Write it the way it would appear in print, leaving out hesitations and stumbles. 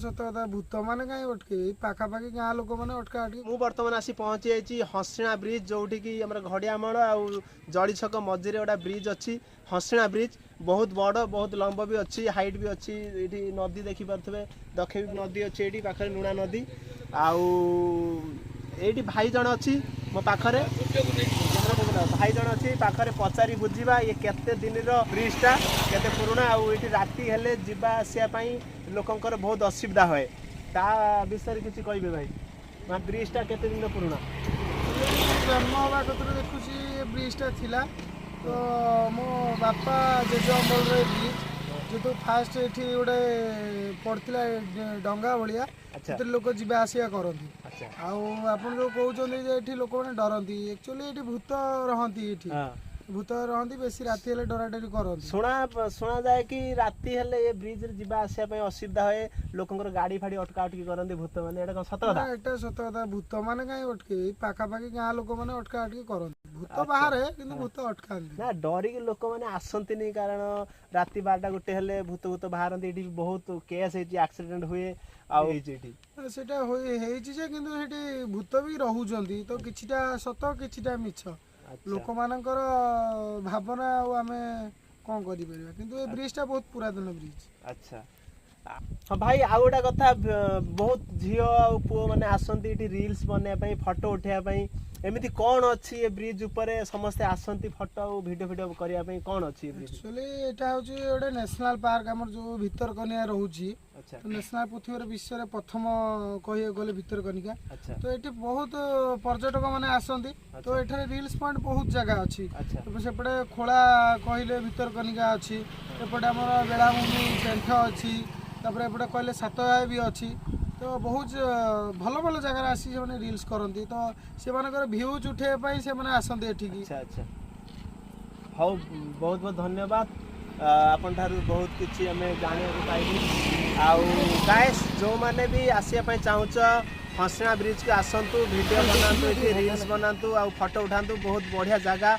ସତ କଥା, ଭୂତ ମାନେ କାହିଁ ଅଟକେଇବେ? ଏଇ ପାଖାପାଖି ଗାଁ ଲୋକମାନେ ଅଟକା ଅଟକି। ମୁଁ ବର୍ତ୍ତମାନ ଆସି ପହଞ୍ଚି ଯାଇଛି ହସିଣା ବ୍ରିଜ୍, ଯୋଉଠିକି ଆମର ଘଡ଼ିଆମଳ ଆଉ ଜଡ଼ିଛକ ମଝିରେ ଗୋଟେ ବ୍ରିଜ୍ ଅଛି, ହସିଣା ବ୍ରିଜ୍। ବହୁତ ବଡ଼, ବହୁତ ଲମ୍ବ ବି ଅଛି, ହାଇଟ୍ ବି ଅଛି। ଏଇଠି ନଦୀ ଦେଖିପାରୁଥିବେ, ଦକ୍ଷିଣ ନଦୀ ଅଛି ଏଇଠି ପାଖରେ, ଲୁଣା ନଦୀ। ଆଉ ଏଇଠି ଭାଇ ଜଣେ ଅଛି ମୋ ପାଖରେ, ଭାଇ ଜଣେ ଅଛି ପାଖରେ, ପଚାରି ବୁଝିବା ଇଏ କେତେ ଦିନର ବ୍ରିଜଟା, କେତେ ପୁରୁଣା, ଆଉ ଏଇଠି ରାତି ହେଲେ ଯିବା ଆସିବା ପାଇଁ ଲୋକଙ୍କର ବହୁତ ଅସୁବିଧା ହୁଏ, ତା ବିଷୟରେ କିଛି କହିବେ ଭାଇ। ବ୍ରିଜଟା କେତେ ଦିନର ପୁରୁଣା? ଜନ୍ମ ହେବା କତରୁ ଦେଖୁଛି ଏ ବ୍ରିଜଟା ଥିଲା। ତ ମୋ ବାପା ଜେଜେ ଅମଳର ଏ ବ୍ରିଜ୍। ଯେହେତୁ ଫାଷ୍ଟ ଏଠି ଗୋଟେ ପଡ଼ିଥିଲା ଡଙ୍ଗା ଭଳିଆ, ସେଥିରେ ଲୋକ ଯିବା ଆସିବା କରନ୍ତି। ଆଉ ଆପଣ ଯୋଉ କହୁଛନ୍ତି ଯେ ଏଠି ଲୋକମାନେ ଡରନ୍ତି, ଆକ୍ଚୁଆଲି ଏଠି ଭୂତ ରହନ୍ତି। ଏଠି ଭୂତ ରହନ୍ତି, ବେଶୀ ରାତି ହେଲେ ଡରାଡରି କରନ୍ତି। ଶୁଣାଯାଏ କି ରାତି ହେଲେ ଏ ବ୍ରିଜରେ ଯିବା ଆସିବା ପାଇଁ ଅସୁବିଧା ହୁଏ, ଲୋକଙ୍କର ଗାଡି ଫାଡି ଅଟକା ଅଟକି କରନ୍ତି ଭୂତ ମାନେ, ଏଇଟା କଣ ସତ କଥା? ନା, ଏଟା ସତ କଥା। ଭୂତ ମାନେ କାହିଁ ଅଟକେଇବେ? ଏଇ ପାଖାପାଖି ଗାଁ ଲୋକମାନେ ଅଟକା ଅଟକି କରନ୍ତି। ଭୂତ ବାହାରେ, କିନ୍ତୁ ଭୂତ ଅଟକାନ୍ତି। ନା, ଡରିକି ଲୋକମାନେ ଆସନ୍ତିନି, କାରଣ ରାତି 12ଟା 1 ହେଲେ ଭୂତ ଭୂତ ବାହାରନ୍ତି। ଏଠି ବହୁତ କେସ୍ ହେଇଛି, ଆକ୍ସିଡେଣ୍ଟ ହୁଏ ଆଉ ହେଇଛି ଏଠି। ସେଟା ହେଇଛି ଯେ, କିନ୍ତୁ ସେଠି ଭୂତ ବି ରହୁଛନ୍ତି। ତ କିଛିଟା ସତ, କିଛିଟା ମିଛ। ଲୋକମାନଙ୍କର ଭାବନା, ଆଉ ଆମେ କଣ କରିପାରିବା? କିନ୍ତୁ ଏ ବ୍ରିଜଟା ବହୁତ ପୁରାତନ ବ୍ରିଜ। ଆଚ୍ଛା, ହଁ ଭାଇ, ଆଉ ଗୋଟେ କଥା, ବହୁତ ଝିଅ ଆଉ ପୁଅ ମାନେ ଆସନ୍ତି ଏଠି ରିଲ୍ସ ବନେଇବା ପାଇଁ, ଫଟୋ ଉଠେଇବା ପାଇଁ। ଏମିତି କଣ ଅଛି ଏ ବ୍ରିଜ ଉପରେ, ସମସ୍ତେ ଆସନ୍ତି ଫଟୋ ଆଉ ଭିଡିଓ ଫିଡିଓ କରିବା ପାଇଁ? କଣ ଅଛି ଏ ବ୍ରିଜ? ଆକ୍ଚୁଆଲି ଏଇଟା ହଉଛି ଗୋଟେ ନ୍ୟାସନାଲ ପାର୍କ, ଆମର ଯୋଉ ଭିତରକନିକା ରହୁଛି। ତ ନ୍ୟାସନାଲ, ପୃଥିବୀର ବିଶ୍ୱରେ ପ୍ରଥମ କହିବାକୁ ଗଲେ ଭିତରକନିକା। ତ ଏଠି ବହୁତ ପର୍ଯ୍ୟଟକ ମାନେ ଆସନ୍ତି। ତ ଏଠାରେ ରିଲ୍ସ ପଏଣ୍ଟ ବହୁତ ଜାଗା ଅଛି। ତ ସେପଟେ ଖୋଳା କହିଲେ ଭିତରକନିକା ଅଛି, ଏପଟେ ଆମର ବେଳାଭୂମି ପେଣ୍ଠ ଅଛି, ତାପରେ ଏପଟେ କହିଲେ ସାତଭାଇ ବି ଅଛି। ତ ବହୁତ ଭଲ ଭଲ ଜାଗାରେ ଆସି ସେମାନେ ରିଲ୍ସ କରନ୍ତି। ତ ସେମାନଙ୍କର ଭ୍ୟୁଜ୍ ଉଠେଇବା ପାଇଁ ସେମାନେ ଆସନ୍ତି ଏଠିକି। ଆଚ୍ଛା, ହଉ, ବହୁତ ବହୁତ ଧନ୍ୟବାଦ। ଆପଣ ଠାରୁ ବହୁତ କିଛି ଆମେ ଜାଣିବାକୁ ପାଇଲୁ। ଆଉ ଗାଏସ୍, ଯେଉଁମାନେ ବି ଆସିବା ପାଇଁ ଚାହୁଁଛ, ହସିଣା ବ୍ରିଜକୁ ଆସନ୍ତୁ, ଭିଡ଼ିଓ ବନାନ୍ତୁ, ଏଠି ରିଲ୍ସ ବନାନ୍ତୁ ଆଉ ଫଟୋ ଉଠାନ୍ତୁ। ବହୁତ ବଢ଼ିଆ ଜାଗା।